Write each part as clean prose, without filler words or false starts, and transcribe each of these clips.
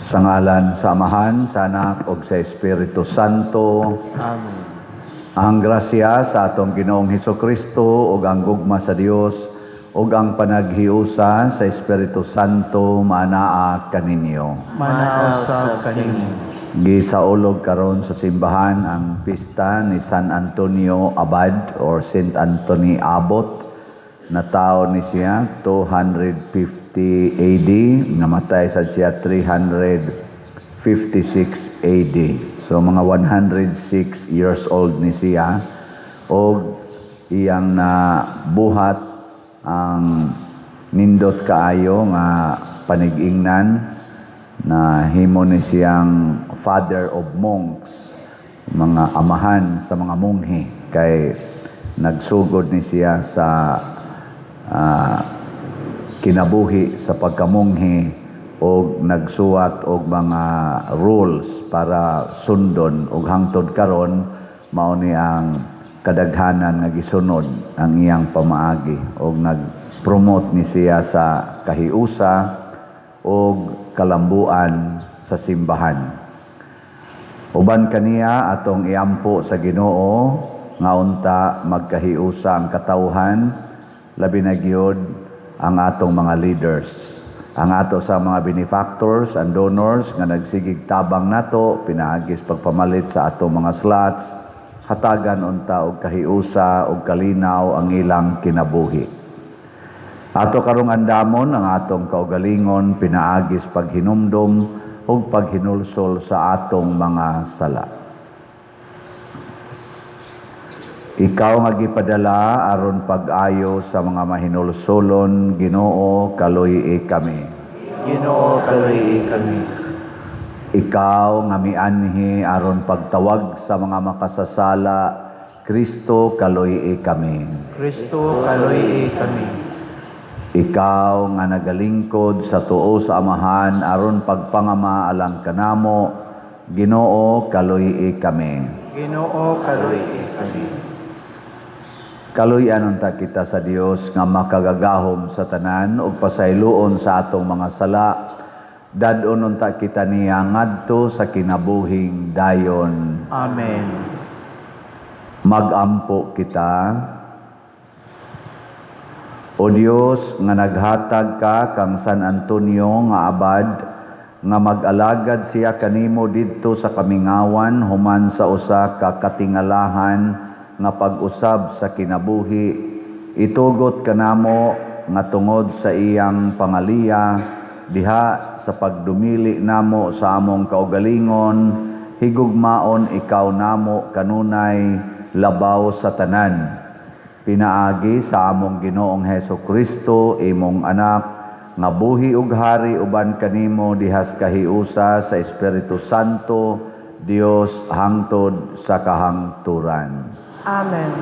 Sa ngalan sa Amahan, sa Anak ug sa Espiritu Santo. Amen. Ang grasya sa atong Ginoong Hesus Kristo ug ang gugma sa Dios ug ang panaghiusa sa Espiritu Santo maanaa kaninyo. Manaa usab kanimo. Gisaulog karon sa simbahan ang pista ni San Antonio Abad or Saint Anthony Abbot. Natawo ni siya 250 AD, namatay sad siya 356 AD. So mga 106 years old ni siya og iyang nabuhat ang nindot kaayo nga panigingnan na himo ni siyang father of monks, mga amahan sa mga monghe, kay nagsugod ni siya sa kinabuhi sa pagkamonghe og nagsuwat og mga rules para sundon, og hangtod karon mao ni ang kadaghanan nga gisunod ang iyang pamaagi, og nag-promote ni siya sa kahiusa og kalambuan sa simbahan. Uban kaniya atong iampo sa Ginoo nga unta magkahiusa ang katawhan, labi na gyud ang atong mga leaders, ang ato sa mga benefactors and donors nga nagsigig tabang nato pinaagis pagpamalit sa atong mga slots. Hatagan unta og kahiusa og kalinaw ang ilang kinabuhi. Ato karong andamon ang atong kaugalingon pinaagis paghinumdom ug paghinulsol sa atong mga sala. Ikaw nga gipadala aron pag-ayo sa mga mahinulsolon, Ginoo, kaluy-i kami. Ginoo, kaluy-i kami. Ikaw nga mianhi aron pagtawag sa mga makasasala, Kristo, kaluy-i kami. Kristo, kaluy-i kami. Ikaw nga nagalingkod sa tuo sa Amahan aron pagpangama alang kanamo, Ginoo, kaluy-i kami. Ginoo, kaluy-i kami. Kaluy-an unta kita sa Dios nga makagagahom sa tanan ug pasayloon sa atong mga sala. Dad-on unta kita niya ngadto sa kinabuhing dayon. Amen. Magampo kita. O Dios nga naghatag ka kang San Antonio nga abad nga mag-alagad siya kanimo didto sa kamingawan human sa usa ka katingalahan nga pag-usab sa kinabuhi, itugot kanamo nga tungod sa iyang pangaliya diha sa pagdumili namo sa among kaugalingon, higugmaon ikaw namo kanunay labaw sa tanan. Pinaagi sa among Ginoong Heso Kristo, imong anak, nga buhi ug hari uban kanimo dihas kahiusa sa Espiritu Santo, Dios hangtod sa kahangturan. Amen.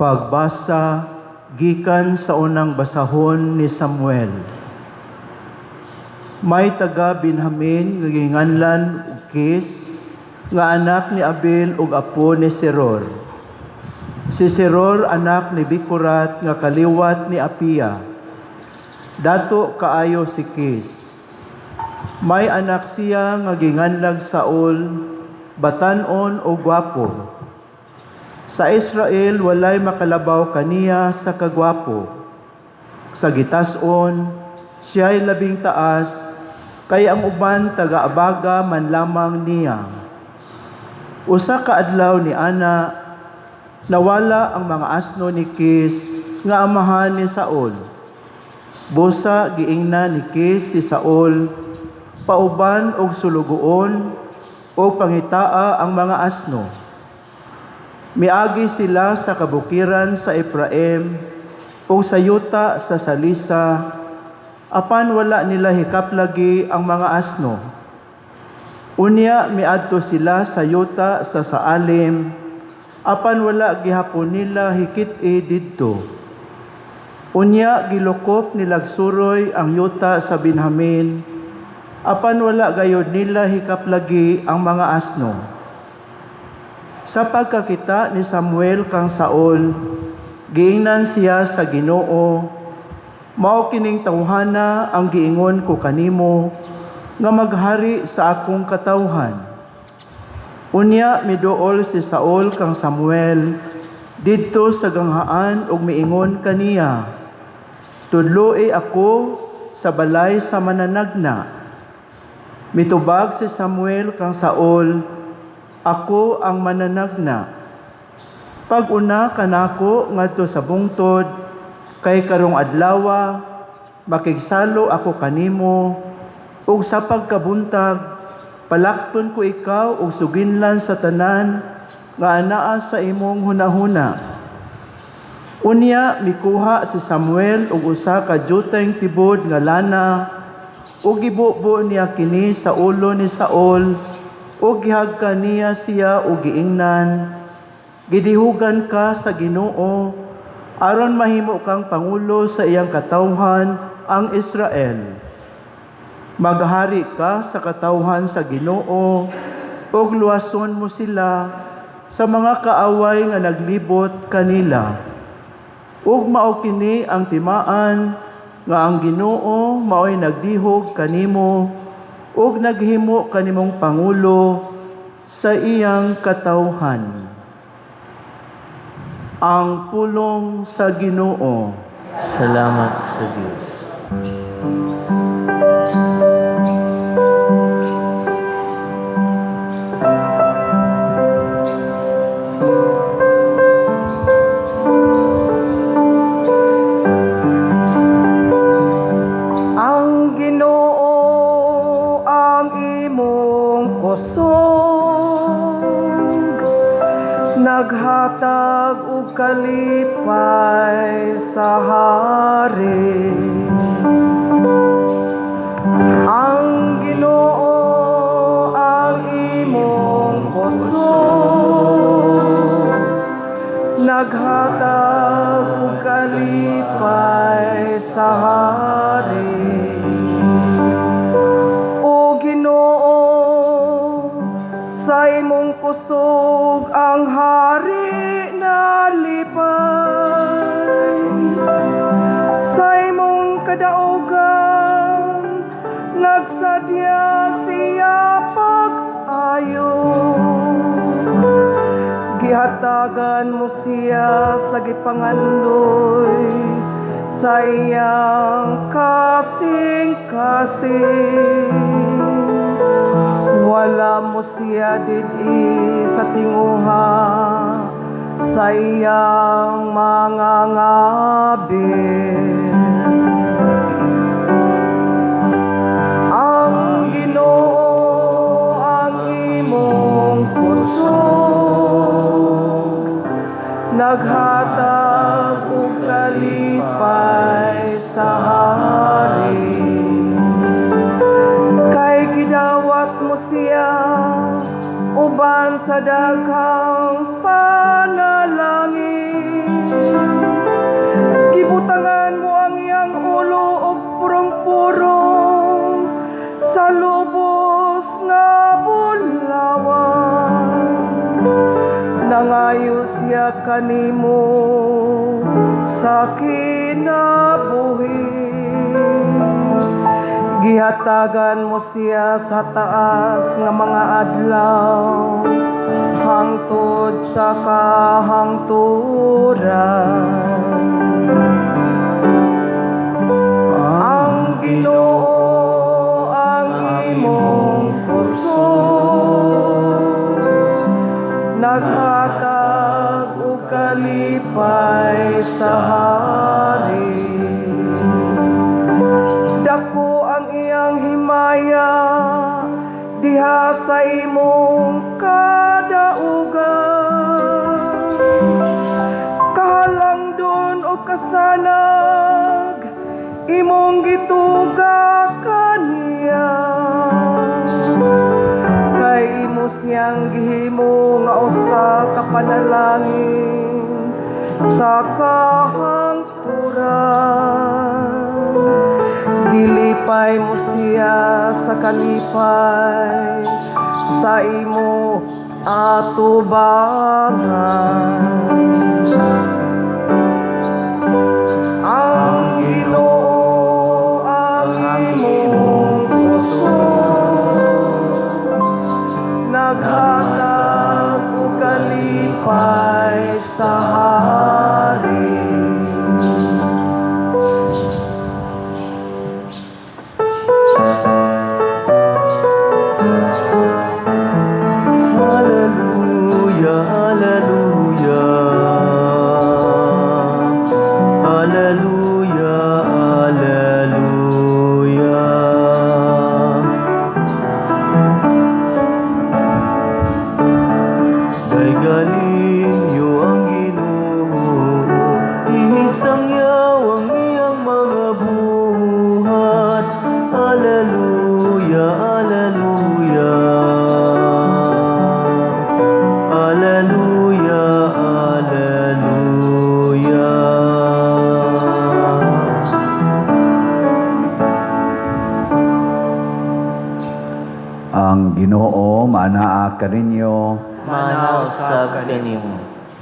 Pagbasa gikan sa unang basahon ni Samuel. May taga Benjamin nga ginganlan og Kis, nga anak ni Abel ug apo ni Seror. Si Seror anak ni Bikurat nga kaliwat ni Apia. Dato kaayo si Kis. May anak siya nga ginganlag Saul, batan-on o gwapo. Sa Israel walay makalabaw kaniya sa kagwapo. Sa gitason, siya'y labing taas, kay ang uban taga-abaga man lamang niya. Usa ka adlaw ni Ana, nawala ang mga asno ni Kis nga amahan ni Saul. Busa giingna ni Kis si Saul, pauban og sulugoon o pangitaa ang mga asno. Miagi sila sa kabukiran sa Ephraim o sa yuta sa Salisa, apan wala nila hikaplagi ang mga asno. Unya miadto sila sa yuta sa Saalim, apan wala gihapon nila hikit-i didto. Unya gilukop nilag suroy ang yuta sa Benjamin, Apan wala gayod nila hikaplagi ang mga asno. Sa pagkakita ni Samuel kang Saul, giingnan siya sa Ginoo, "Mao kining tawhana ang giingon ko kanimo nga maghari sa akong katawhan." Unya miduol si Saul kang Samuel didto sa ganghaan ug miingon kaniya, "Tudloi ako sa balay sa mananagna." Mitubag si Samuel kang Saul, "Ako ang mananagna. Pag-una kanako ngadto sa bungtod, kay karong adlawa makigsalo ako kanimo, ug sa pagkabuntag palakton ko ikaw ug suginlan sa tanan nga anaa sa imong hunahuna." Unya mikuha si Samuel og usa ka juteng tibod nga lana ug gibubo niya kini sa ulo ni Saul ug gihagkan niya siya ug giingnan, "Gidihugan ka sa Ginoo aron mahimo kang pangulo sa iyang katawhan, ang Israel. Maghari ka sa katawhan sa Ginoo ug luwason mo sila sa mga kaaway nga naglibot kanila. Ug mao kini ang timaan nga ang Ginoo maoy nagdihog kanimo ug naghimo kanimong pangulo sa iyang katawhan." Ang pulong sa Ginoo. Salamat sa Dios. Ang Ginoo ang imong kusog, naghatag og kalipay sa hari. Ang Ginoo ang imong kusog, naghatag og kalipay sa hari. O Ginoo, sa imong kusog ang hari nalipay. Sa imong kadaugan nagsadya siya pag-ayo. Gihatagan mo siya sa gipangandoy sa iyang kasing-kasing. Wala mo siya did-i sa tinguha sa iyang mga ngabi. Ang Ginoo ang imong kusog, naghatag og kalipay sa hari. Kay gidawat mo siya uban sa daghang panalangin. Gibutangan mo ang iyang ulo og purong-purong sa lubos nga bulawan. Nangayo siya kanimo sa kinabuhi. Gihatagan mo siya sa taas nga mga adlaw hangtod sa kahangturan. Ang Ginoo ang imong kusog, naghatag og kalipay sa hari. Dako ang iyang himaya diha sa imong kadaugan. Kahalangdon o kasanag imong gituga kaniya. Kay imo siyang gihimo nga usa ka panalangin sa kahangturan. Gilipay mo siya. siya sa kalipay sa imo atubangan. Ang Ginoo ang imong kusog, naghatag og kalipay sa hari. Hallelujah, hallelujah. Hallelujah, hallelujah. Dayganin niyo ang Ginoo, isangyaw ang iyang mga buhat. Hallelujah, hallelujah. Hallelujah, hallelujah. Ang Ginoo maanaa kaninyo. Maanaa usab kanimo.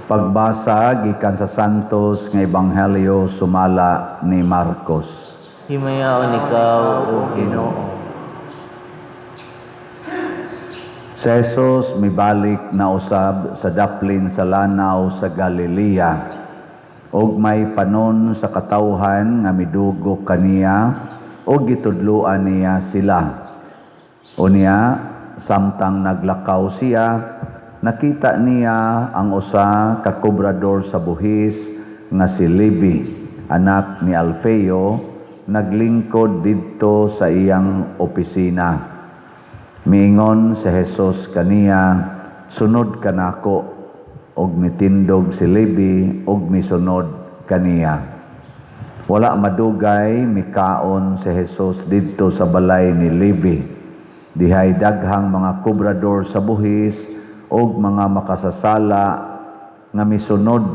Pagbasa gikan sa Santos nga Ebanghelyo sumala ni Marcos. Himayaon ikaw, O Ginoo. Si Jesus mibalik na usab sa daplin sa lanaw sa Galilea, ug may panon sa katawhan nga midugo kaniya ug gitudloan niya sila. Unya, samtang naglakaw siya, nakita niya ang usa ka kobrador sa buhis nga si Levi, anak ni Alfeo, naglingkod didto sa iyang opisina. Miingon si Jesus kaniya, "Sunod ka nako." Og mitindog si Levi og misunod kaniya. Wala madugay mikaon si Jesus didto sa balay ni Levi. Dihay daghang mga kobrador sa buhis og mga makasasala nga misunod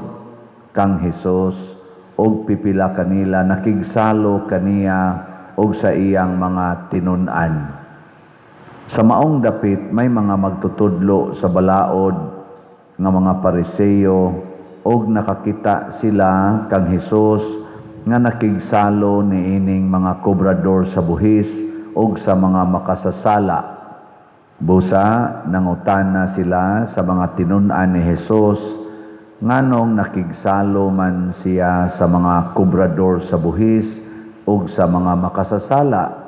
kang Jesus, og pipila kanila nakigsalo kaniya og sa iyang mga tinun-an. Sa maong dapit may mga magtutudlo sa balaod nga mga Pariseo, og nakakita sila kang Hesus nga nakigsalo niining mga kobrador sa buhis og sa mga makasasala. Busa nangutana sila sa mga tinun-an ni Hesus nganong nakigsalo man siya sa mga kobrador sa buhis ug sa mga makasasala.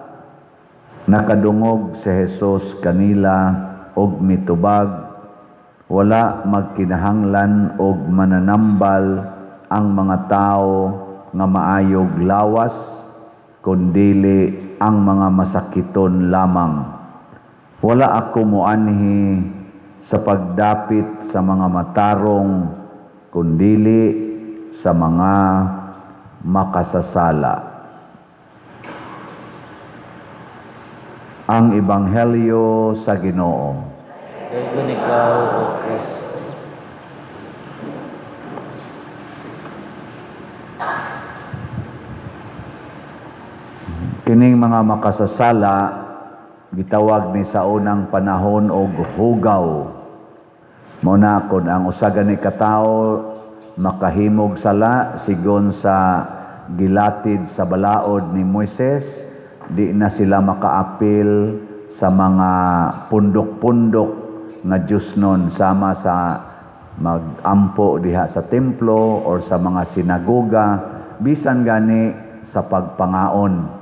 Nakadungog si Hesus kanila og mitubag, wala magkinahanglan og mananambal ang mga tawo nga maayog lawas, kundili ang mga masakiton lamang. Wala ako moanhi sa pagdapit sa mga matarong, kundili sa mga makasasala. Ang Ebanghelyo sa Ginoo. Daghang ikaw, O Kristo. Kining mga makasasala gitawag ni sa unang panahon og hugaw. Mao na kon ang usa gani ka tawo makahimog sala sigon sa gilatid sa balaod ni Moises, di na sila makaapil sa mga pundok-pundok nga Diyos nun, sama sa magampo diha sa templo or sa mga sinagoga, bisan gani sa pagpangaon.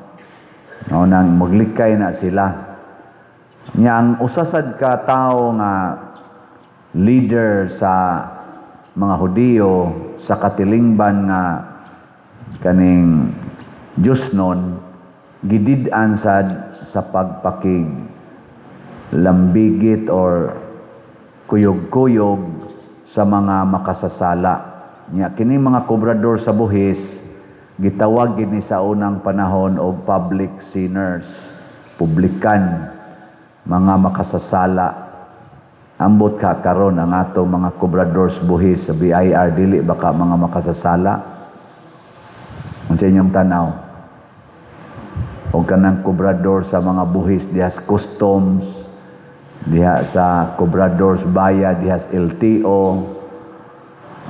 No, nang maglikay na sila. Nya ang usasad ka tawo nga leader sa mga Hudiyo sa katilingban nga kaning Diyos nun, gidid-an sad sa pagpakig lambigit or kuyog-kuyog sa mga makasasala. Nya kini mga kobrador sa buhis gitawag gini sa unang panahon og public sinners, publikan, mga makasasala. Ambot ka karon ang ato mga kobrador sa buhis sa BIR, dili baka mga makasasala? Unsa inyong tanaw? O kanang kobrador sa mga buhis diha sa customs, diha sa kobrador sa bayad diha sa LTO.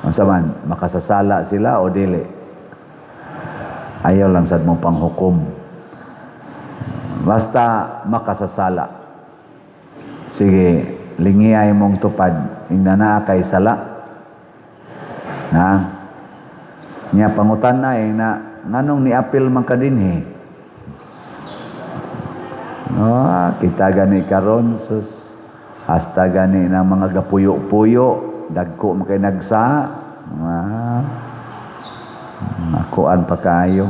Unsa man, makasasala sila o dili? Ayaw lang sad mo panghukom. Basta makasasala. Sige, lingiyay mong tupad, ingna naa kay sala. Ha? Nya pangutan na eh, na nganong niapil man ka dinhi? Ah, kita gani karon, sus, hasta gani na mga gapuyo-puyo, dagko man kay nagsa. Ah, nakuan pa kaayo.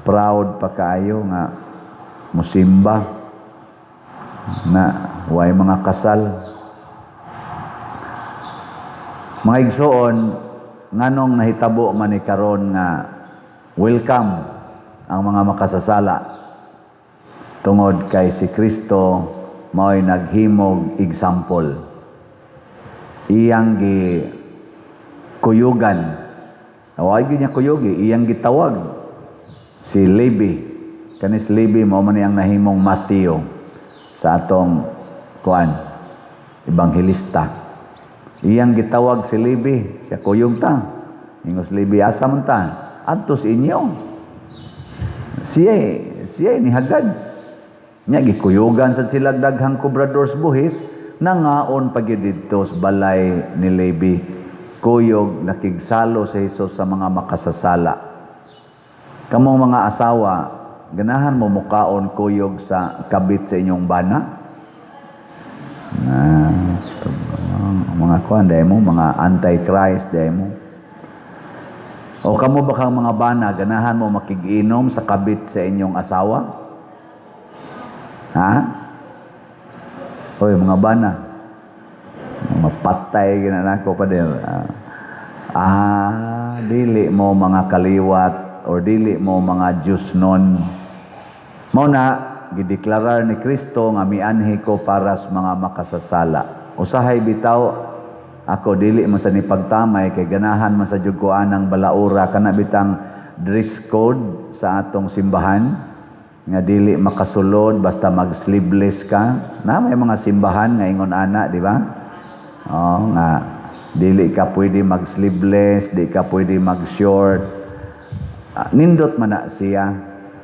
Proud pa kaayo nga musimba na way mga kasal. Mga igsoon, nganong nahitabo man ni karon nga welcome ang mga makasasala? Tungod kay si Kristo mao'y naghimog example. Iyang gi kuyugan. Away gyud niya kuyugi, iyang gitawag si Levi. Kanis Levi mao man ang nahimong Matthew sa atong kuan, ebanghelista. Iyang gitawag si Levi, siya kuyog ta. Ingos Levi, "Asa man ta?" "Adto sa inyo." Siya nihagad. Nya gikuyugan sad sila daghang kobrador sa buhis, nangaon pa gyud didto sa balay ni Levi. Kuyog nakigsalo sa Hesus sa mga makasasala. Kamong mga asawa, ganahan mo mukaon kuyog sa kabit sa inyong bana? Na, mga kuan dahil mo, mga anti-Christ dahil mo. O kamo ba kang mga bana, ganahan mo makiginom sa kabit sa inyong asawa? Ha? Oy, mga bana. Mapatay gina nako pa din. Ah, dili mo mga kaliwat or dili mo mga Diyos nun. Mao na gideklarar ni Kristo nga mianhi ko para sa mga makasasala. Usahay bitaw ako dili man sa ni pagtamay kay ganahan man sa jud ko anang balaura, kana bitang dress code sa atong simbahan nga dili makasulod basta mag sleeveless ka. Na may mga simbahan nga ingon ana, di ba? Oh, nga dili ka pwede mag sleeveless, di ka pwede mag short. Ah, nindot man na siya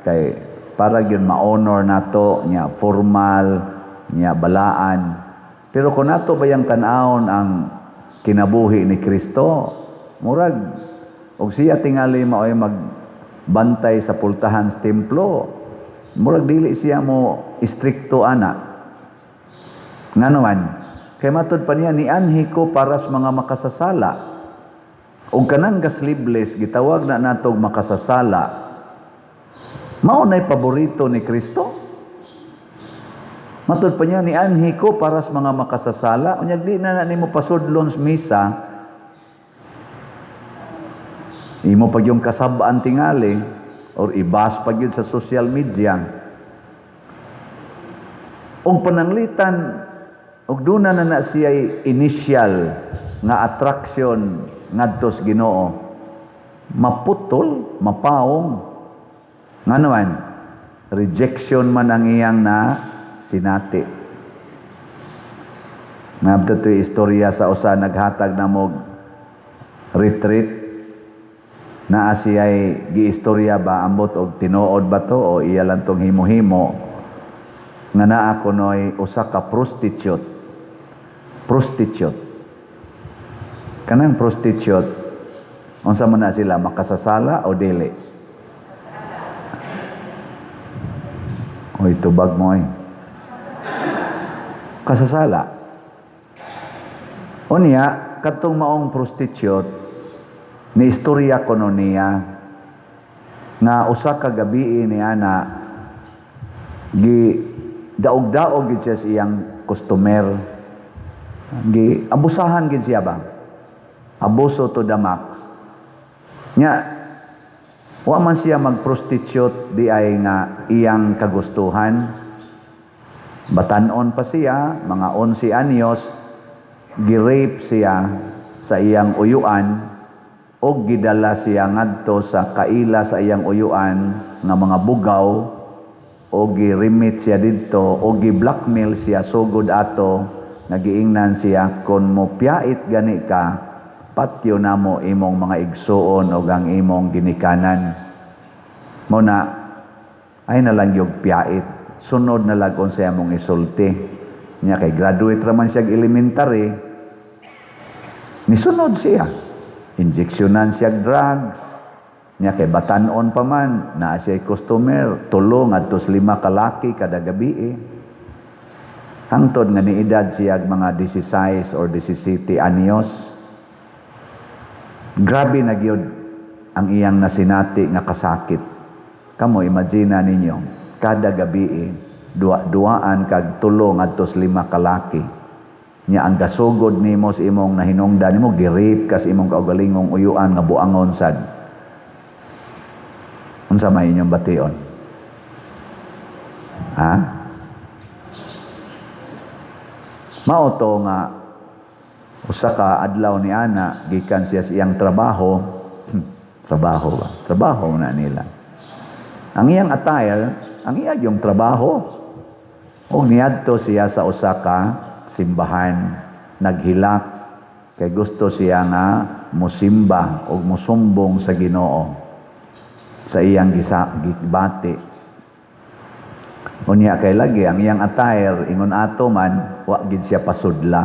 kay para gyud ma-honor nato nya formal nya balaan. Pero kung nato bayang tan-awon ang kinabuhi ni Kristo, murag og siya tingali maoy magbantay sa pultahan sa templo, murag dili siya mo istrikto ana. Ngano man? Kay matud pa niya, nianhi ko para sa mga makasasala. Og kanang gasleeveless gitawag na natog makasasala. Mao nay paborito ni Kristo. Matud pa niya, nianhi ko para sa mga makasasala. Unyag di na na nimo pasudlon sa misa, imo pag yung kasabaan tingali or ibas pag yun sa social media. Og pananglitan og duna na na siya initial nga attraction ngadto sa Ginoo, maputol, mapaong. Ngano man? Rejection man ang iyang na sinati. Nabta to'y istorya sa usa naghatag na mo retreat. Naa siya'y giistorya ba, ambot og tinuod ba to o iya lang tong himo-himo, nga naa kunoy usa ka prostitute. Prostitute. Kanang prostitute, unsa man na sila, makasasala o dili? Oy, tubag mo ay. Kasasala. Unya, katong maong prostitute, ni istorya kuno niya nga usa ka gabii ni ana gi daog-daog gid siya sa iyang customer. Gi abusahan gid siya ba? Abuso to the max. Nya wa man siya mag-prostitute di ay nga iyang kagustuhan. Batan-on pa siya, mga 11 anyos, gi-rape siya sa iyang uyuan og gidala siya ngadto sa kaila sa iyang uyuan nga mga bugaw. O gi-remit siya didto o gi-blackmail siya sugod ato nga giingnan siya, "Kon mo piyait gani ka, patyo namo imong mga igsuon og ang imong ginikanan." Mao na ay na lang yung piyait, sunod na lang unsay among isulti niya, kay graduate raman siya elementary. Nisunod siya, injeksyonan siya drugs niya, kay batanon pa man, naa siya customer, tulo ngadto lima kalaki kada gabi eh. Hangtod nga niedad siya mga 16 or 17 anyos. Grabe na gyud ang iyang nasinati nga kasakit. Kamo, imagine ninyo, kada gabi eh, duwa-duaan kag tulo ngadto lima kalaki. Nya ang gasugod nimo sa imong nahinungdan nimo, gi-rape ka sa imong kaugalingong uyuan nga buangon sad. Unsa may inyong bation? Ha? Mao to nga usa ka adlaw ni ana, gikan siya sa iyang trabaho, trabaho ba? Trabaho na nila. Ang iyang attire, ang iya yung trabaho. O niadto siya sa usa ka simbahan, naghilak kay gusto siya nga musimba og musumbong sa Ginoo sa iyang gibati. Unya kay lagi ang iyang attire ingon ato man, wa gid siya pasudla.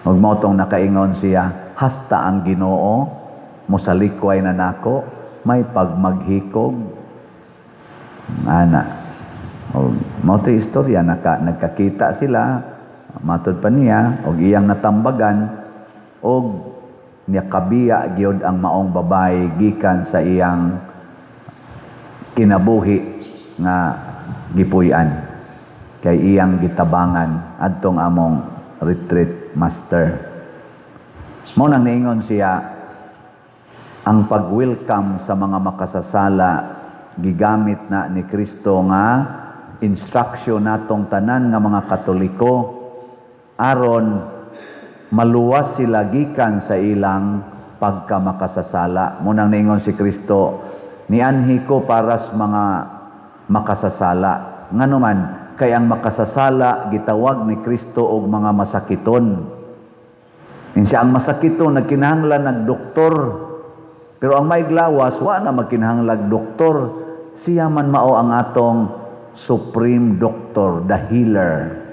Ug mao tong nakaingon siya, "Hasta ang Ginoo mosalikway na nako, may pagmaghikog." Ana. Og mao to'y istorya, nagkakita sila, matud pa niya og iyang natambagan, og niya kabiya gyud ang maong babae gikan sa iyang kinabuhi nga gipuy-an, kay iyang gitabangan adtong among retreat master. Mao nang niingon siya, ang pag-welcome sa mga makasasala gigamit na ni Kristo nga instruction natong tanan nga mga Katoliko aron maluwas sila gikan sa ilang pagkamakasasala. Mao nang niingon si Kristo, "Nianhi ko para sa mga makasasala." Ngano man, kay ang makasasala gitawag ni Kristo og mga masakiton. Insa ang masakiton, nagkinahanglan ng doktor. Pero ang may glawas, wa na magkinahanglan doktor. Siya man mao ang atong supreme doctor, the healer.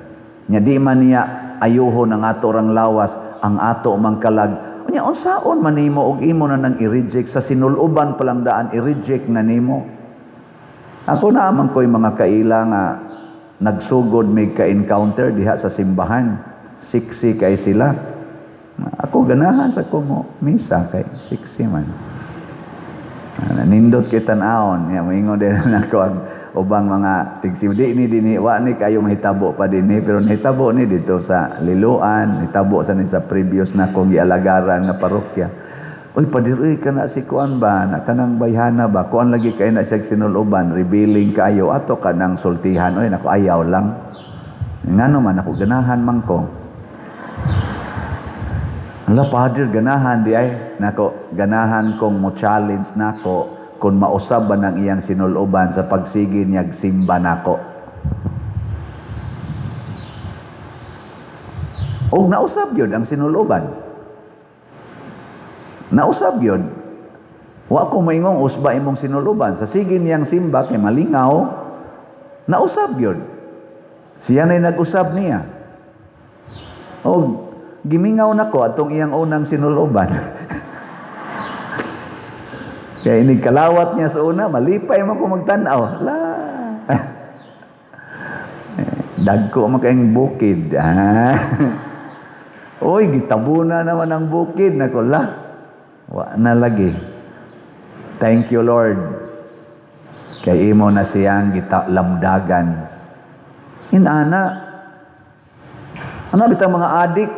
Nya di man niya ayuhon ang ato rang lawas, ang ato mang kalag. Unya unsaon man nimo og imo na nang i-reject sa sinuluban pa lang daan, i-reject na nimo? Ako na man ko'y mga kaila nga nagsugod may ka-encounter diha sa simbahan. Siksi kay sila. Ako ganahan sa ko mo misa kay siksi man. Nindot kay tan-awon. Ya, moingon din nako ang ubang mga tigsim. Di ni dinhi, wa ni kayo mahitabo pa dinhi, pero nahitabo ni dito sa Liloan, nahitabo sa ni sa previous na kong gialagaran nga parokya. "Uy, padir, uy, kana si kuan ba, na kanang bayhana ba, kuan lagi kay na siya sinuluban, revealing kayo, ato kanang sultihan." "Uy, nako, ayaw lang." "Ngano man?" "Ako ganahan man ko." "Ala, pader, ganahan di ay." "Nako, ganahan kong mo challenge nako kung mausab ba ng iyang sinuluban sa pagsige niyag simba nako." Og nausab yun ang sinuluban. Nausab yun. Wa ko maingong usba imong sinuluban. Sa sige niyang simba kay malingaw, nausab yun. Siya na'y nag-usab niya. Og gimingaw nako atong iyang unang sinuluban. Kaya inig kalawat niya sa una, malipay man ko magtan-aw. La. Dagko man kayong bukid. Ah. Uy, gitabuna naman ang bukid. Nako, la. Wa na lagi. Thank you, Lord. Kay imo na siyang lamdagan. Inana. Ano bitang mga adik?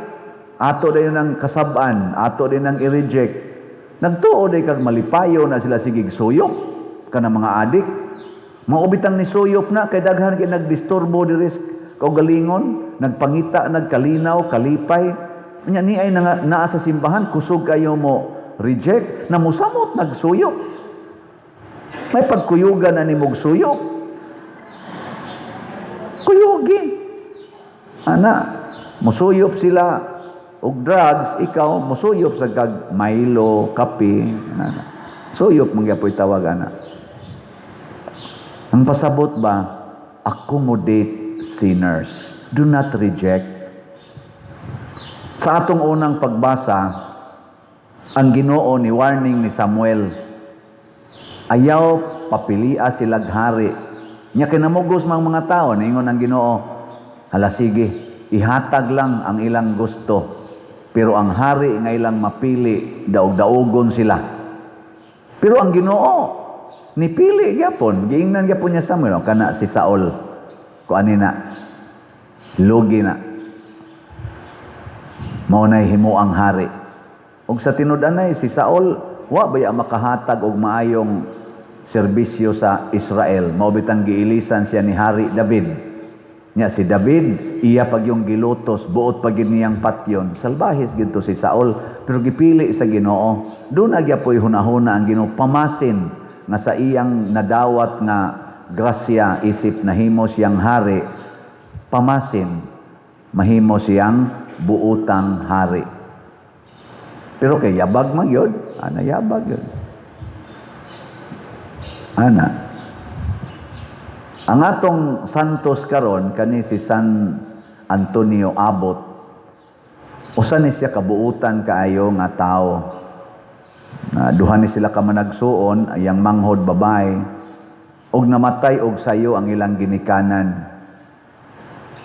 Ato din ang kasab-an, ato din ang i-reject. Nagtuo day kag malipayo na sila sigig suyop kana mga adik. Maubitang ni suyop na kay daghan kay nagdisturbo diri kaugalingon, nagpangita, nagkalinaw, kalipay. Nya ni ay naa sa simbahan, kusog kayo mo reject, na musamot nagsuyop. May pagkuyugan na nimog suyop. Kuyugi. Ana, musuyop sila og drugs, ikaw musuyop sa kag Milo, kape, ana. Suyop man gyapoy tawag ana. Ang pasabot ba, accommodate sinners. Do not reject. Sa atong unang pagbasa, ang Ginoo ni warning ni Samuel. Ayaw papilia silag hari. Nya kinamugos mang mga tao, niingon ang Ginoo, hala sige, ihatag lang ang ilang gusto. Pero ang hari nga ilang mapili, daog-daogon sila. Pero ang Ginoo, nipili gyapon, giingnan gyapon niya Samuel, oh, kana si Saul. Kuani na, lugi na. Mao nay himo ang hari. Ug sa tinud-anay si Saul wa baya makahatag og maayong serbisyo sa Israel. Mao bitang giilisan siya ni Hari David. Nya si David iya pag yung gilutos, buot pa gid niyang patyon. Salbahis gid to si Saul, pero gipili sa Ginoo. Duna gyapoy hunahuna ang Ginoo pamasin nga sa iyang nadawat nga grasya isip nahimo siyang hari, pamasin mahimo siyang buutang hari. Pero kay yabag man yun, ana yabag yun. Ana. Ang atong santos karon kani si San Antonio Abbot. Usa ni siya kabuutan kaayo nga tao. Na duha ni sila ka managsuon, ayang manghod babae, og namatay og sayo ang ilang ginikanan.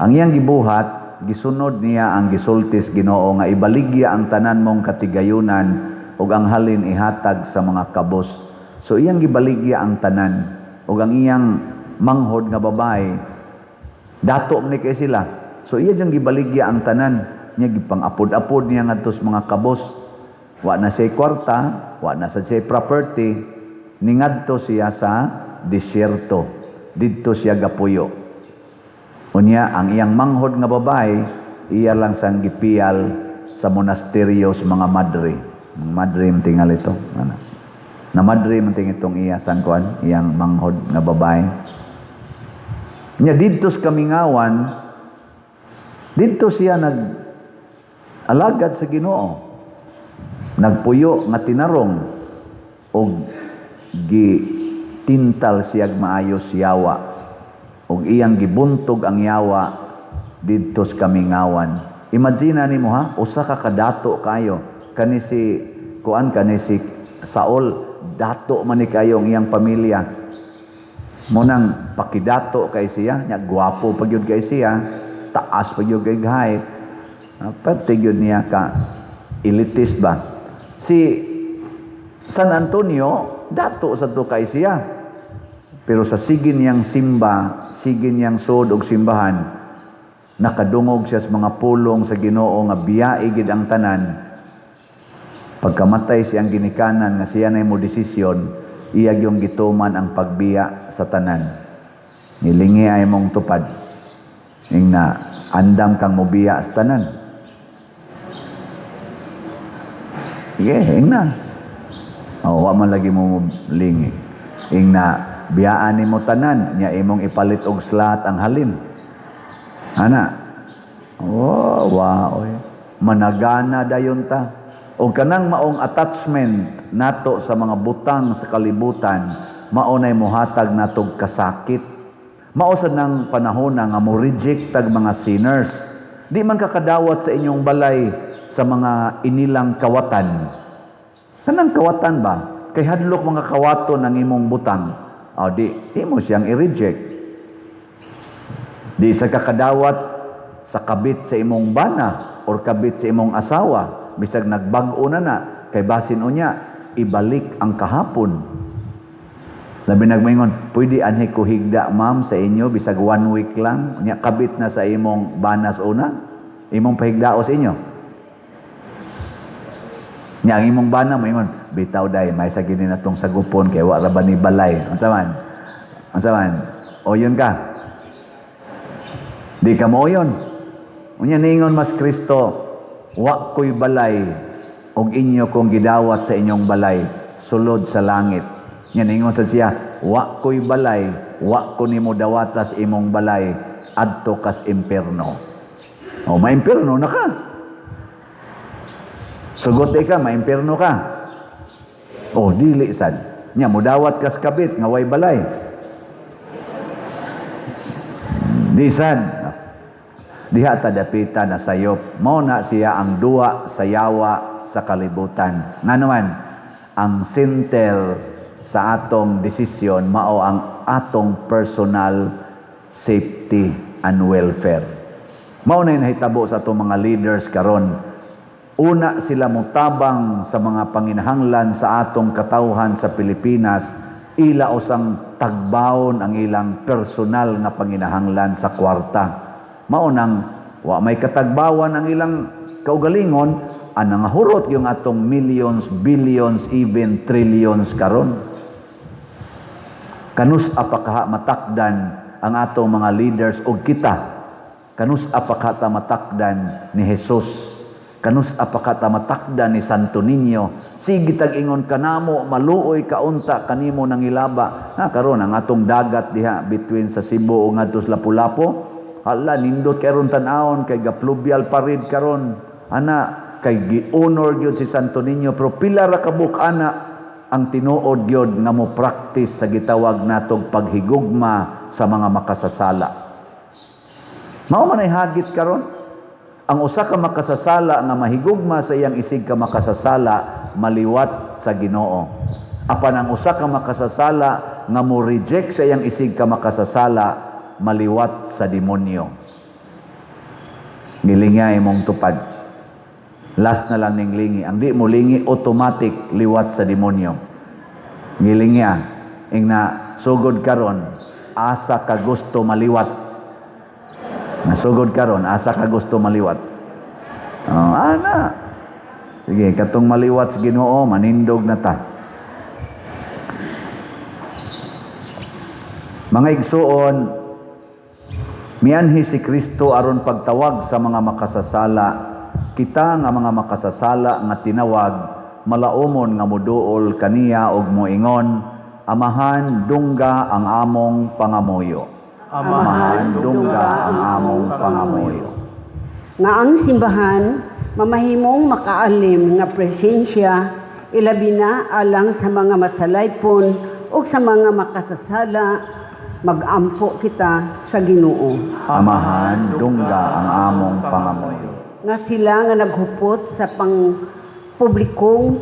Ang iyang gibuhat, gisunod niya ang gisultis Ginoo nga ibaligya ang tanan mong katigayunan ug ang halin ihatag sa mga kabos. So iyang gibaligya ang tanan ug ang iyang manghod nga babae dato ni kay sila. So iya diyang gibaligya ang tanan niya, gipang-apod-apod niya ngadto sa mga kabos. Wa na siya kwarta, wa na sa siya property, ningadto siya sa disyerto. Didto siya gapuyo. Unya, ang iyang manghod nga babae, iya lang sang gipiyal sa monasteryo sa mga madre. Mga madre man tingal ito. Ano? Na madre man ting itong iya sangkuan, iyang manghod nga babae. Nya didto sa kamingawan, didto siya nag alagad sa Ginoo. Nagpuyo nga tinarong og gitintal siyag maayos yawa og iyang gibuntog ang yawa didto sa kamingawan. Imagine nimo ha, usa ka kadato kayo kani si kuan, kani si Saul, dato man ni kayo ang iyang pamilya. Mo nang pakidato kay siya, nya gwapo pa gyud kay siya, taas pa gyud kay height. Pati gyud niya ka elitist ba. Si San Antonio, dato sa to kay siya. Pero sa sige niyang simba, sige niyang sud og simbahan, nakadungog siya sa mga pulong sa Ginoo nga biyai gid ang tanan. Pagkamatay siyang ginikanan nga siya na mo desisyon, iya gyung gituman ang pagbiya sa tanan. Nilingi ay mong tupad. Ing na andam kang mobiya sa tanan. Sige, ing na. O, wa man lagi mo lingi. Ing na biyaan nimo tanan, nya imong ipalit og slat ang halin. Ana. Oh, wow. Oy. Managana dayon ta. Og kanang maong attachment nato sa mga butang sa kalibutan, mao nay mohatag natog kasakit. Mao sad nang panahon nga mo reject tag mga sinners. Di man kakadawat sa inyong balay sa mga inilang kawatan. Kanang kawatan ba? Kay hadlok mga kawaton ang imong butang. O di, imo siyang i-reject. Di sa kakadawat sa kabit sa imong bana or kabit sa imong asawa, bisag nagbag-o na na, kay basin unya, ibalik ang kahapon. Labi nagmaingon, pwede anhi ko higda ma'am sa inyo, bisag 1 week lang, unya kabit na sa imong banas una, imong pahigdao sa inyo. Nya ang imong bana moingon, bitaw day, may sa gini na tong sagupon kay wa ra ba ni balay. Unsa man? Unsa man? Oyon ka. Di ka mooyon. Unya niingon mas Kristo, wa ko'y balay og inyo kong gidawat sa inyong balay, sulod sa langit. Nya ningon sa siya, "Wa ko'y balay, wa ko nimo dawatas imong balay, adto kas impierno." O maimpierno na ka. Sugot ka, maimpierno ka. O dili sad. Nya mudawat kas kabit nga way balay. Di sad. Diha ta dapita na sayop. Mao na siya ang duwa sa yawa sa kalibutan. Ngano man, ang center sa atong desisyon mao ang atong personal safety and welfare. Mao na nahitabo sa atong mga leaders karon. Una sila motabang sa mga panginahanglan sa atong katawhan sa Pilipinas, ila usang tagbawon ang ilang personal nga panginahanglan sa kwarta. Mao nang wa may katagbawan ang ilang kaugalingon, ang nangahurot yung atong millions, billions, even trillions karon. Kanus apa kaha matakdan ang atong mga leaders og kita? Kanus apa kaha matakdan ni Jesus? Kanus apa kaha matakdan ni Santo Niño? Sige tag ingon kanamo, maluoy kaunta kanimo nangilaba. Na karon ang atong dagat diha between sa Cebu ug ngadto sa Lapu-Lapu, hala, nindot kay ron tan-awon kay gaplubyal parid karon. Ana kay gi-honor gyud si Santo Niño, pero pila ra ka ana ang tinuod gyud nga mo practice sa gitawag natog paghigugma sa mga makasasala. Mao man ay hagit karon. Ang usa ka makasasala nga mahigugma sa iyang isig ka makasasala, maliwat sa Ginoo. Apan ang usa ka makasasala nga mo reject sa iyang isig ka makasasala, maliwat sa demonyo. Gilingya imong tupad. Last na lang ning lingi. Ang di mo lingi, automatic liwat sa demonyo. Gilingya. Ingna sugod karon, asa ka gusto maliwat? Nasugod karon, asa ka gusto maliwat? Oh, ana. Sige, katong maliwat sa Ginoo, manindog na ta. Mga igsuon, mianhi si Kristo aron pagtawag sa mga makasasala. Kita nga mga makasasala nga tinawag, malaumon nga moduol kaniya og moingon, "Amahan, dungga ang among pangamuyo." Amahan, dungga ang among pangamuyo. Nga ang simbahan mamahimong makaalim nga presensya, ilabi na alang sa mga masalaypon ug sa mga makasasala, magampo kita sa Ginoo. Amahan, dungga ang among pangamuyo. Nga sila nga naghupot sa pangpublikong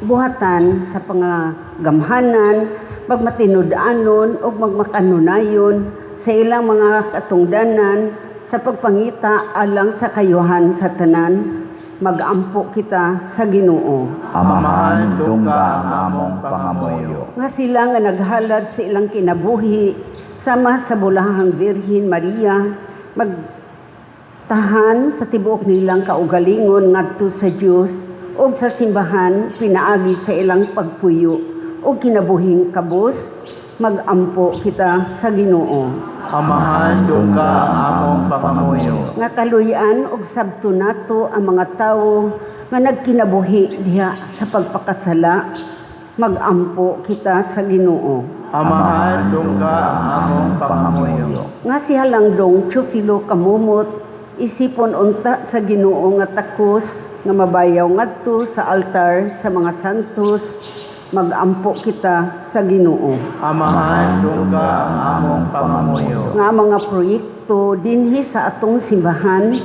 buhatan sa pangagamhanan, magmatinud-anon ug magmakanunayon sa ilang mga katungdanan sa pagpangita alang sa kayuhan sa tanan, magampo kita sa Ginoo. Amahan, dungga ang among pangamuyo. Nga sila nga naghalad sa ilang kinabuhi sama sa bulahang Birhen Maria, magtahan sa tibuok nilang kaugalingon ngadto sa Dios ug sa simbahan pinaagi sa ilang pagpuyo ug kinabuhing kabus, magampo kita sa Ginoo. Amahan, dungga ang among pangamuyo. Nga kaluy-an og sabto nato ang mga tawo nga nagkinabuhi diha sa pagpakasala, magampo kita sa Ginoo. Amahan, dungga ang among pangamuyo. Nga si Halangdong Teofilo Camomot isipon unta sa Ginoo nga takos nga mabayaw ngadto sa altar sa mga santos, magampo kita sa Ginoo. Amahan, dungga ang among pangamuyo. Nga mga proyekto dinhi sa atong simbahan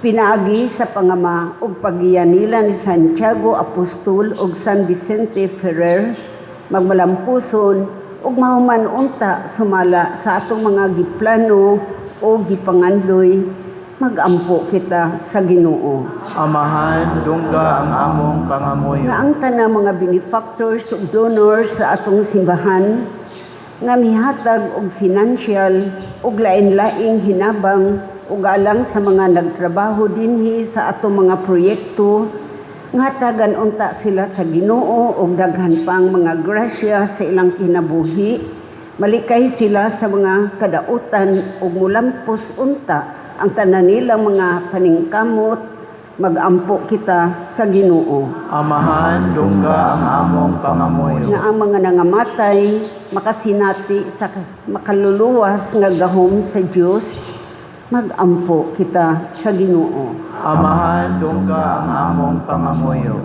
pinaagi sa pangama ug paggiya nila ni Santiago Apostol ug San Vicente Ferrer magmalampuson ug mahuman unta sumala sa atong mga giplano o gipangandoy, magampo kita sa Ginoo. Amahan, dungga ang among pangamuyo. Nga ang tanang mga benefactors ug donors sa atong simbahan nga mihatag og financial ug lain-laing hinabang ug alang sa mga nagtrabaho dinhi sa atong mga proyekto, nga hatagan unta sila sa Ginoo og daghan pang mga grasya sa ilang kinabuhi, malikay sila sa mga kadautan ug mulampos unta ang tanan nilang mga paningkamot, Magampo kita sa Ginoo. Amahan, dungga ang among pangamuyo. Nga ang mga nangamatay makasinati sa makaluluwas nga gahom sa Dios, magampo kita sa Ginoo. Amahan, dungga ang among pangamuyo.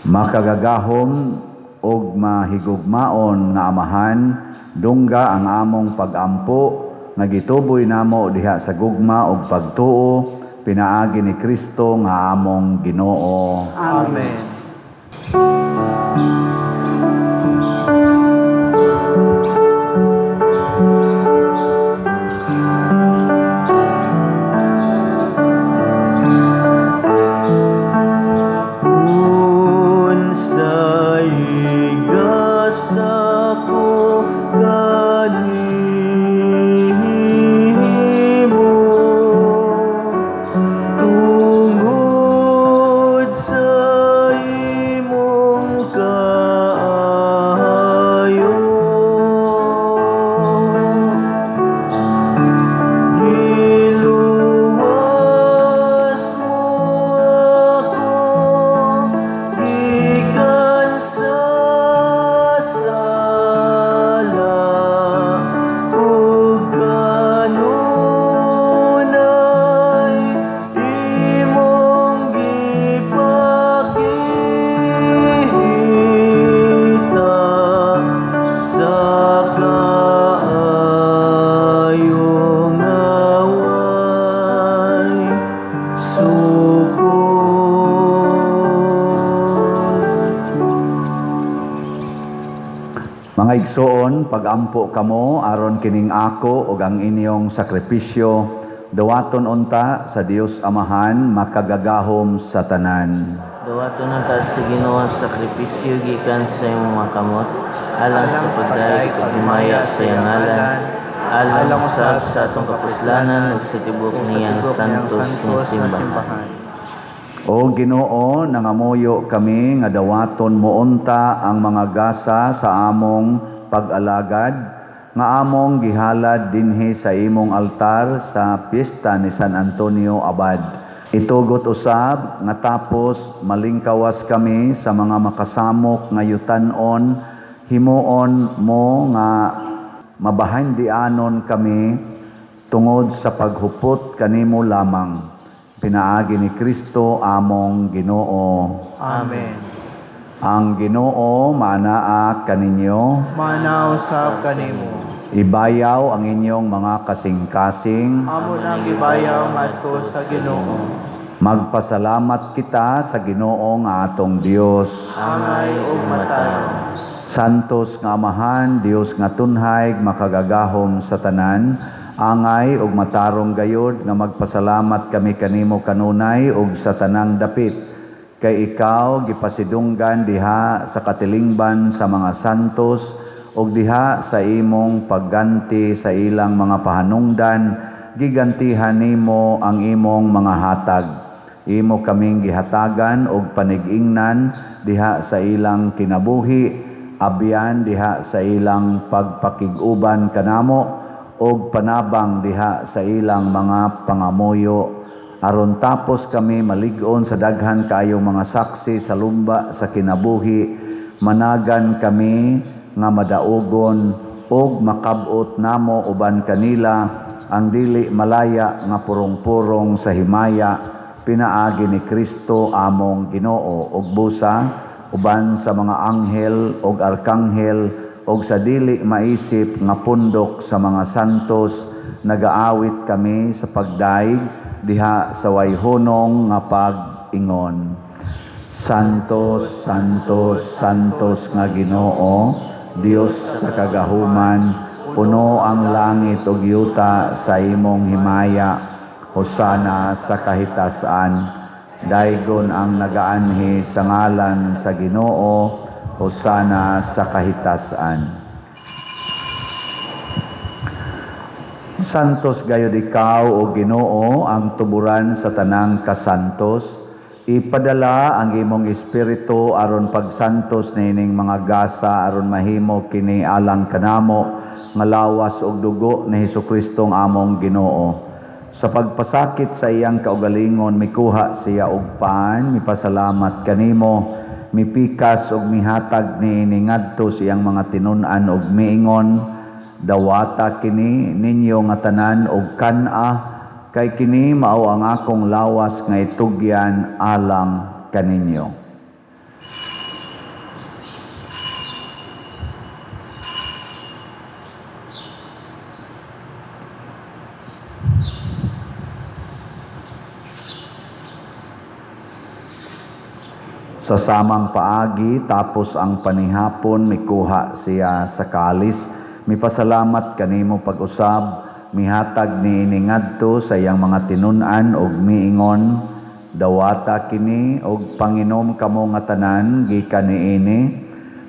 Makagagahom og mahigugmaon nga Amahan, dungga ang among pagampo nga gituboy namo diha sa gugma ug pagtuo pinaagi ni Kristo nga among Ginoo. Amen. Unsay gasa ko kanimo tungod sa imong kaayo, giluwas mo ako gikan sa sala ug kanunay imong gipakita sa kaayo nga way sukod. Mga igsoon, pagampo kamo aron kining ako ug ang inyong sakripisyo dawaton unta sa Dios Amahan makagagahom sa tanan. Dawaton na ta sa Ginoo ang sakripisyo gikan sa imong mga kamot, alang sa pagdayeg ug himaya sa iyang ngalan, alang usab sa atong kapuslanan ug sa tibuok Sa niyang tibuok niyang santos nga simbahan. O Ginoo, nangamuyo kami nga dawaton mo unta ang mga gasa sa among pag-alagad nga among gihalad dinhi sa imong altar sa piyesta ni San Antonio Abad. Itugot usab nga tapos malingkawas kami sa mga makasamok nga yutanon, himuon mo nga mabahandianon kami tungod sa paghupot kanimo lamang. Pinaagi ni Kristo among Ginoo. Amen. Ang Ginoo maanaa kaninyo, Manaw usab kanimo. Ibayaw ang inyong mga kasing-kasing. Amo nang gibayaw ngadto sa Ginoo. Magpasalamat kita sa Ginoo nga atong Dios. Angay ug matarong. Santos nga Amahan, Dios nga tunhay, makagagahom sa tanan, angay ug matarong gayod nga magpasalamat kami kanimo kanunay ug sa tanang dapit. Kay ikaw gipasidunggan diha sa katilingban sa mga santos ug diha sa imong pagganti sa ilang mga pahanungdan, gigantihan nimo ang imong mga hatag. Imo kaming gihatagan og panig-ingnan diha sa ilang kinabuhi, abyan diha sa ilang pagpakig-uban kanamo og panabang diha sa ilang mga pangamuyo, aron tapos kami malig-on sa daghan kaayong mga saksi sa lumba sa kinabuhi, managan kami nga madaugon og makab-ot namo uban kanila ang dili malaya nga purong-purong sa himaya, pinaagi ni Kristo among Ginoo. Ug busa uban sa mga anghel og arkanghel og sa dili maisip nga pundok sa mga santos, nagaawit kami sa pagdaig diha sa wayhunong nga pag-ingon. Santos, Santos, Santos nga Ginoo, Dios sa kagahuman, puno ang langit ug yuta sa imong himaya. Hosana sa kahitasan. Daygon ang nagaanhi sa ngalan sa Ginoo. Hosana sa kahitasan. Santos gayud ikaw, o Ginoo, ang tuburan sa tanang kasantos. Ipadala ang imong espiritu aron pagsantos niining mga gasa, aron mahimo kini alang kanamo nga lawas ug dugo ni Hesukristo ang among Ginoo. Sa pagpasakit sa iyang kaugalingon, mikuha siya og pan, mipasalamat kanimo, mipikas og mihatag niini ngadto sa iyang mga tinun-an og miingon, "Dawata kini ninyo nga tanan og kan-a, kay kini mao ang akong lawas nga itugyan alang kaninyo." Sa samang paagi, tapos ang panihapon, mikuha siya sa kalis, mipasalamat kanimo pag-usab, mihatag niini ngadto sa iyang mga tinun-an og miingon, "Dawata kini og panginom kamo nga tanan gikan niini,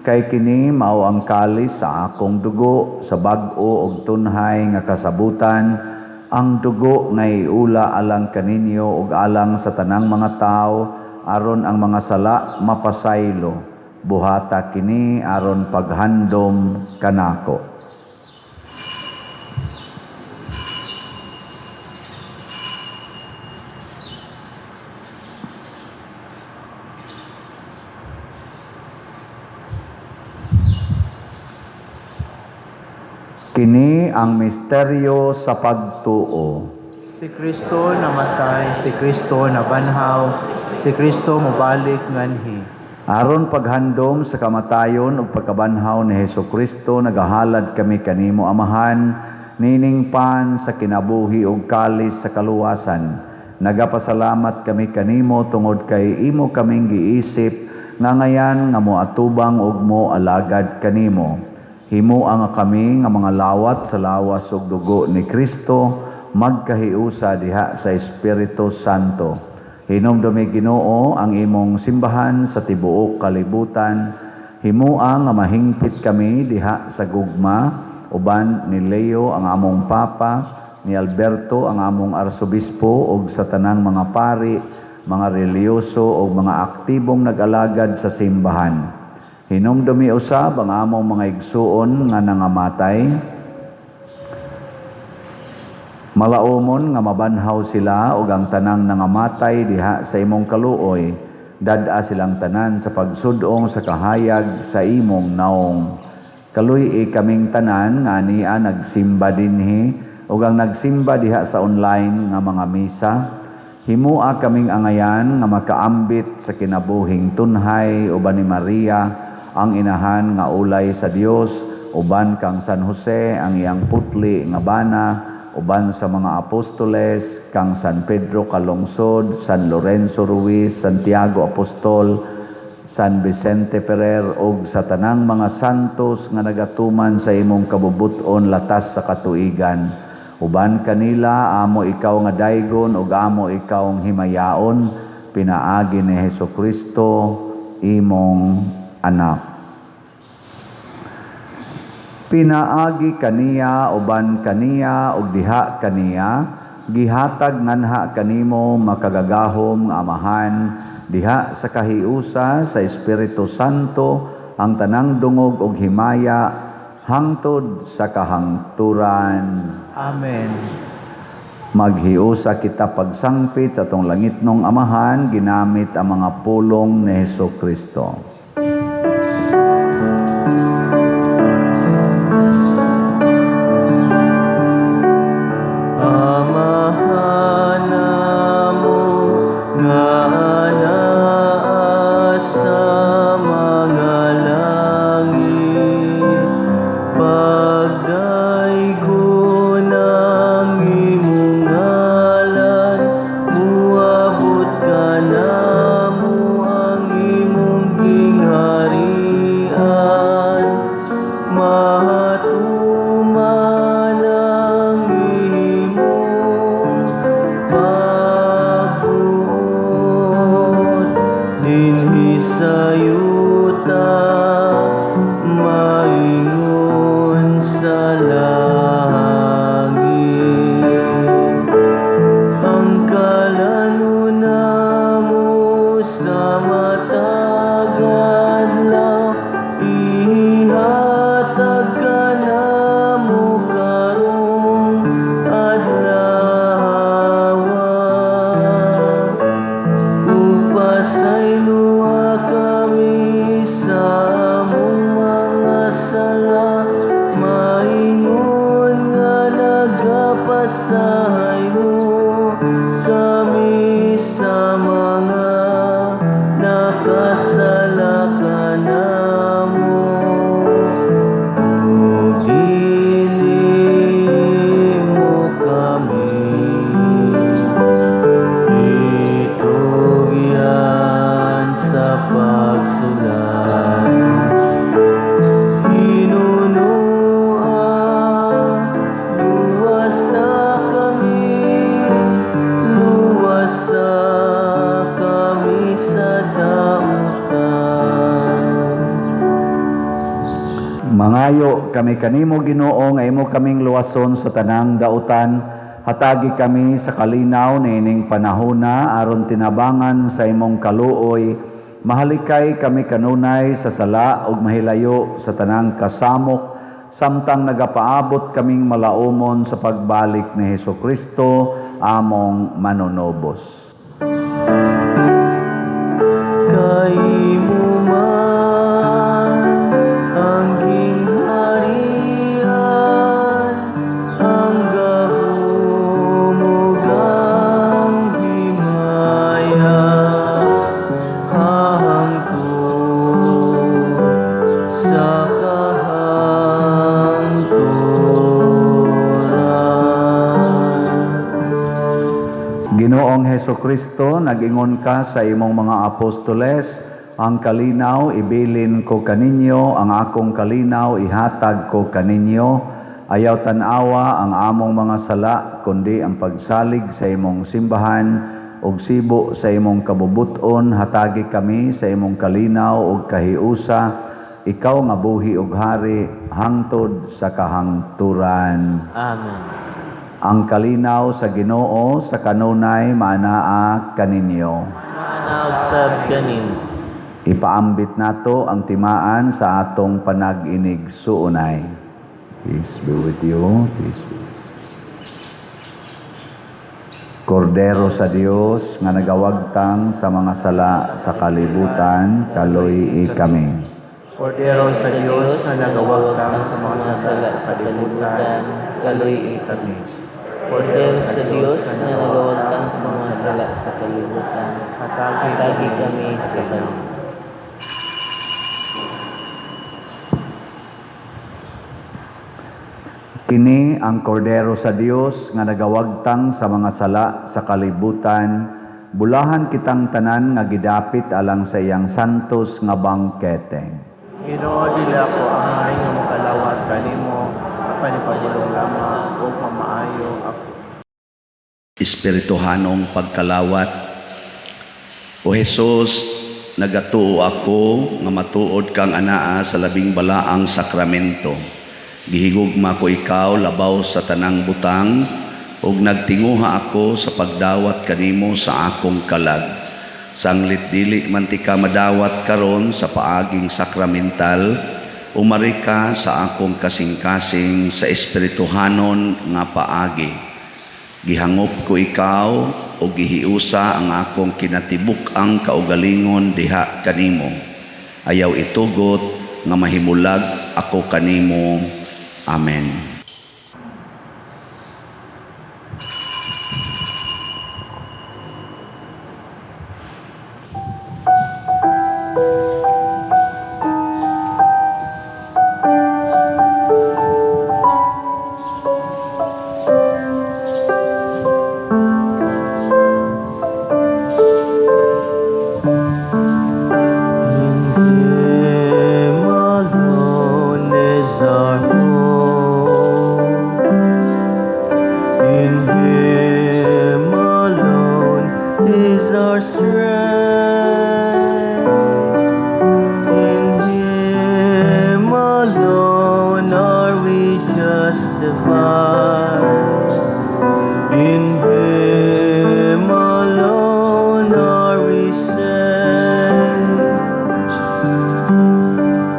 kay kini mao ang kalis sa akong dugo sa bag-o og tunhay nga kasabutan, ang dugo nga iula alang kaninyo ug alang sa tanang mga tawo, aron ang mga sala mapasaylo. Buhata kini aron paghandom kanako." Kini ang misteryo sa pagtuo. Si Kristo namatay, si Kristo nabanhaw, si Kristo mobalik nganhi. Aron paghandom sa kamatayon ug pagkabanhaw ni Hesukristo, nagahalad kami kanimo, Amahan, nining pan sa kinabuhi ug kalis sa kaluwasan. Nagapasalamat kami kanimo tungod kay imo kaming giisip nga ngayan nga moatubang ug moalagad kanimo. Himoa nga kami nga mga lawat sa lawas ug dugo ni Kristo magkahiusa diha sa Espiritu Santo. Hinumdumi, Ginoo, ang imong simbahan sa tibuok kalibutan. Himoa nga mahingpit kami diha sa gugma uban ni Leo ang among Papa, ni Alberto ang among Arsobispo ug sa tanang mga pari, mga relihiyoso ug mga aktibong nag-alagad sa simbahan. Hinumdumi usab ang among mga igsuon nga nangamatay. Malaumon nga mabanhaw sila ug ang tanang nangamatay diha sa imong kaluoy. Dad-a silang tanan sa pagsud-ong sa kahayag sa imong naong. Kaluy-i kaming tanan nga ania nagsimba dinhi ug ang nagsimba diha sa online nga mga misa. Himoa kaming angayan nga makaambit sa kinabuhing tunhay uban ni Maria ang inahan nga ulay sa Dios, uban kang San Jose ang iyang putli nga bana, uban sa mga apostoles kang San Pedro Calungsod, San Lorenzo Ruiz, Santiago Apostol, San Vicente Ferrer ug sa tanang mga santos nga nagatuman sa imong kabubut-on latas sa katuigan. Uban kanila amo ikaw nga daygon ug amo ikaw ang himayaon, pinaagi ni Hesukristo imong anak. Pinaagi kaniya, uban kaniya ug diha kaniya, gihatag nganha kanimo makagagahom nga Amahan diha sa kahiusa sa Espiritu Santo ang tanang dungog ug himaya hangtod sa kahangturan. Amen. Maghiusa kita pagsangpit sa atong langitnong Amahan ginamit ang mga pulong ni Hesukristo. Amahan namo nga naa sa mga langit, pagdaygon ang imong ngalan, muabot kanamo ang imong Pasaylo kami sa mga nakasala kanamo, ug dili mo kami itugyan sa pagsulay. Hinunoa, luwasa kami, luwasa kami sa dautan. Mangayo kami kanimo, Ginoo, nga imo kaming luwason sa tanang dautan. Hatagi kami sa kalinaw niining panahona aron tinabangan sa imong kaluoy mahalikay kami kanunay sa sala ug mahilayo sa tanang kasamok samtang nagapaabot kaming malaumon sa pagbalik ni Hesukristo, among manunubos. Kay imo man ang gingharian, ang gahom ug ang himaya, hangtod sa kahangturan. Ginoong Hesukristo, nag-ingon ka sa imong mga apostoles, "Ang kalinaw ibilin ko kaninyo, ang akong kalinaw ihatag ko kaninyo." Ayaw tan-awa ang among mga sala, kundi ang pagsalig sa imong simbahan, ug sibo sa imong kabubut-on, hatagi kami sa imong kalinaw ug kahiusa, ikaw nga buhi ug hari hangtod sa kahangturan. Amen. Ang kalinaw sa Ginoo sa kanunay maanaa kaninyo. Maana usab kanimo. Ipaambit nato ang timaan sa atong panag-inigsuonay. Peace be with you. Peace be. Kordero sa Dios nga nagawagtang sa mga sala sa kalibutan, kaluy-i kami. Kordero sa Dios nga nagawagtang sa mga sala sa kalibutan, kaluy-i kami. Kordero sa Dios nga nagawagtang sa mga sala sa kalibutan, Hatagi hatagi kami sa kalibutan. Kini ang Kordero sa Dios nga nagawagtang sa mga sala sa kalibutan. Bulahan kitang tanan nga gidapit alang sa iyang santos nga bangkete. Ginoo, dili ako angay nga mokalawat kanimo, apan ipabulong lamang ug mamaayo ako. Espirituhanong pagkalawat. O Jesus, nagatuo ako nga matuod kang anaa sa labing balaang sakramento. Gihigugma ko ikaw labaw sa tanang butang ug nagtinguha ako sa pagdawat kanimo sa akong kalag. Sanglit dili man tika madawat karon sa paaging sakramental, umari ka sa akong kasing-kasing sa espirituhanon nga paagi. Gihangop ko ikaw o gihiusa ang akong kinatibuk-ang kaugalingon diha kanimo. Ayaw itugot nga mahimulag ako kanimo. Amen. In Him alone is our hope. In Him alone is our strength. In Him alone are we justified. In Him alone are we saved.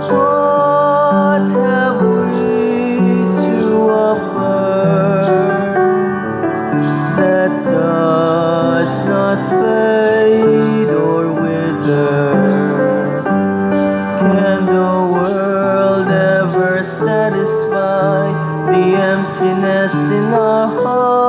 What have we to offer that does not fade or wither? Can the world ever satisfy the emptiness in our hearts?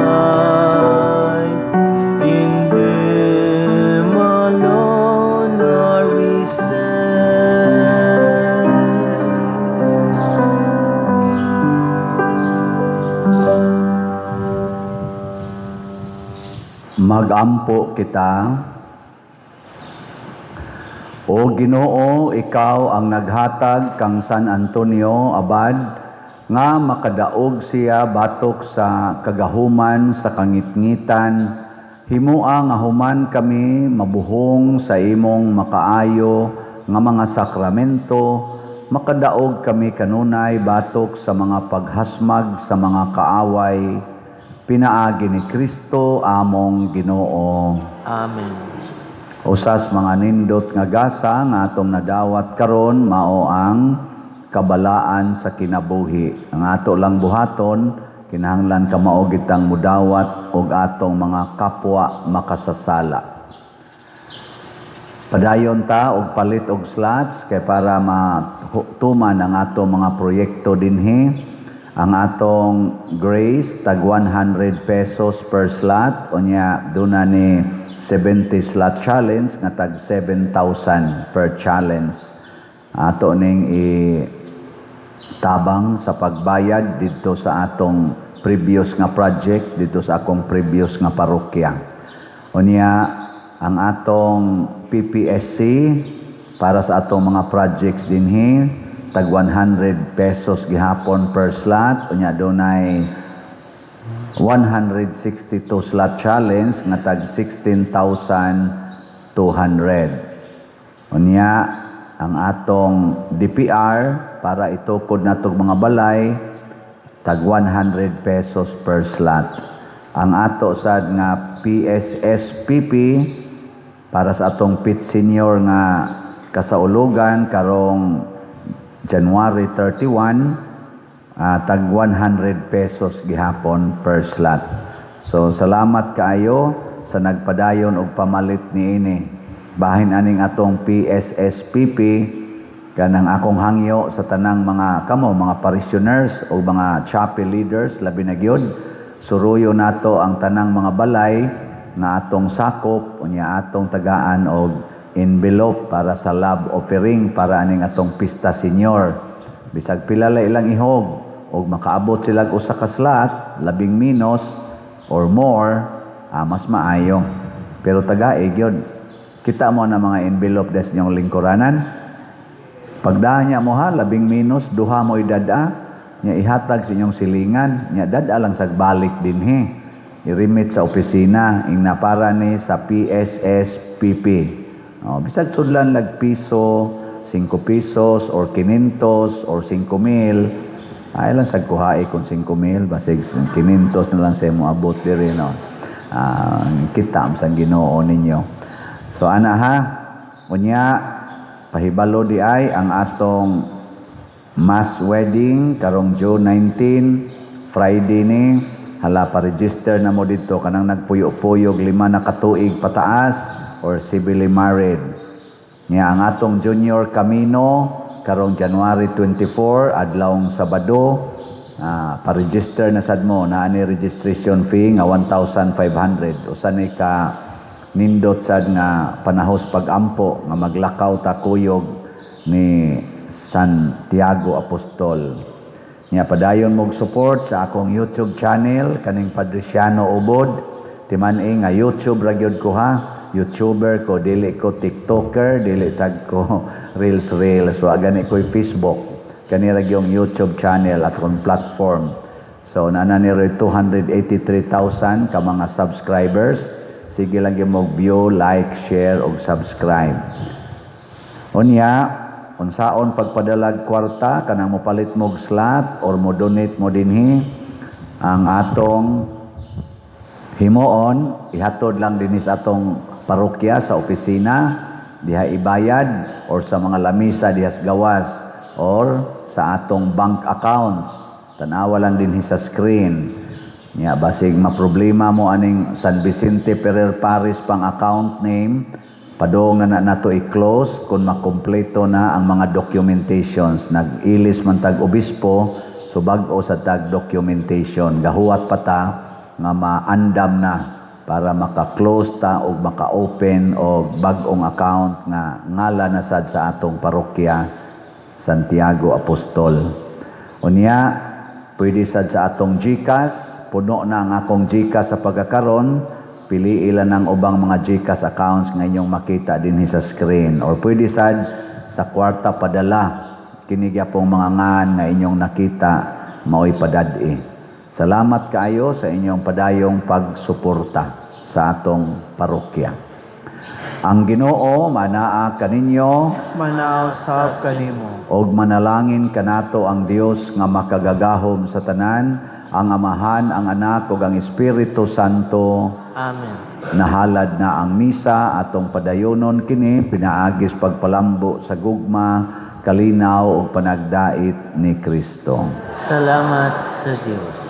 High. In Him alone are we saved. Magampo kita. O Ginoo, ikaw ang naghatag kang San Antonio Abad nga makadaog siya batok sa kagahuman sa kangitngitan. Himoa nga human kami mabuhong sa imong makaayo nga mga sakramento, makadaog kami kanunay batok sa mga paghasmag sa mga kaaway, pinaagi ni Kristo among Ginoo. Amen. Usas mga nindot nga gasa nga atong nadawat karon mao ang kabalaan sa kinabuhi. Ang ato lang buhaton, kinahanglan kamao gitang mudawat og atong mga kapwa makasasala. Padayon ta og palit og slots kay para matuman ang atong mga proyekto dinhi. Ang atong grace tag 100 pesos per slot, unya duna ni 70 slot challenge nga tag 7,000 per challenge. Ato ning itabang sa pagbayad didto sa atong previous nga project didto sa akong previous nga parokya. Unya ang atong PPSC para sa atong mga projects dinhi tag 100 pesos gihapon per slot, unya dunay 162 slot challenge nga tag 16,200. Unya ang atong DPR para itukod natong mga balay tag 100 pesos per slot. Ang ato sad nga PSSPP para sa atong Pit Senior nga kasaulugan karong January 31, tag 100 pesos gihapon per slot. So salamat kaayo sa nagpadayon og pamalit niini. Bahin aning atong PSSPP, kanang akong hangyo sa tanang mga kamo, mga parishioners o mga chapel leaders, labi na gyud, suruyo nato ang tanang mga balay nga atong sakop, unya atong tagaan og envelope para sa love offering para aning atong Pista Senior. Bisag pila la ilang ihog og makaabot sila og usa ka slot, labing minus or more, mas maayo. Pero tagae gyud. Kita mo na mga envelope des inyong lingkuranan. Pagdahan niya mo ha, labing minus, duha mo idada, niya ihatag sa inyong silingan, niya dada lang sagbalik dinhi. I-remit sa opisina, ing napara ni sa PSSPP. O, bisag sudlan lag piso, 5 pesos or 500 or 5,000, ay lang sag kuhae kung 5,000, basig 500 na lang sa imo abot diri, no. Kita sa Ginoo ninyo. So ana ha, unya pahibalo di ay ang atong mass wedding karong June 19, Friday ni. Hala, pa-register na mo dito kanang nagpuyo-puyog 5 na katuig pataas or civilly married. Nya ang atong Junior Camino karong January 24, adlawng Sabado, pa-register na sad mo, naa ni registration fee nga 1,500. Usa ni ka nindot sad nga panahos pag-ampo nga maglakaw ta kuyog ni Santiago Apostol. Nya padayon mog support sa akong YouTube channel kaning Padriciano Ubod. Timan-i nga YouTube ra gyud ko ha. YouTuber ko, dili ko TikToker, dili sad ko Reels Reels, wa gani ko'y Facebook. Kani ra gyud YouTube channel at akong platform. So naa na ni 283,000 ka mga subscribers. Sige lang gyud mo view, like, share ug subscribe. Unya, unsaon pagpadalag kwarta kanang mopalit mog slot or mo donate mo dinhi, ang atong himuon ihatod lang dinhi sa atong parokya sa opisina diha ibayad, or sa mga lamisa diha sa gawas, or sa atong bank accounts. Tanawa lang dinhi sa screen. Nya basig maproblema mo aning San Vicente Ferrer Parish pang account name, padung na nato i-close kung makumpleto na ang mga documentations. Nag-ilis man tag obispo, so bag-o sa tag documentation. Gahuwat pa ta nga maandam na para maka-close ta og maka-open og bag-ong account nga ngala na sad sa atong Parokya Santiago Apostol. Unya, pwede sad sa atong GCash, puno na ang akong GCash sa pagkakaron, pili lang ang ubang mga GCash accounts nga inyong makita dinhi sa screen or pwede sad sa Kwarta Padala, kini gyapong mga ngan nga inyong nakita mao'y padad-i. Salamat kaayo sa inyong padayong pagsuporta sa atong parokya. Ang Ginoo manaa kaninyo. Manaa usab kanimo. Og manalangin kanato ang Dios nga makagagahom sa tanan, ang Amahan, ang Anak ug ang Espiritu Santo. Amen. Nahalad na ang misa, atong padayonon kini pinaagis pagpalambo sa gugma, kalinaw ug panagdait ni Kristo. Salamat sa Dios.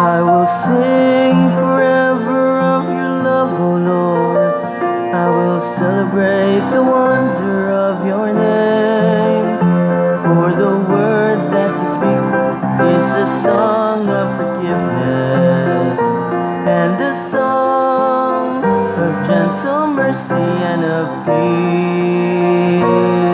I will sing forever of your love, O Lord. I will celebrate the wonder of your name. For the word that you speak is a song of forgiveness and a song of gentle mercy and of peace.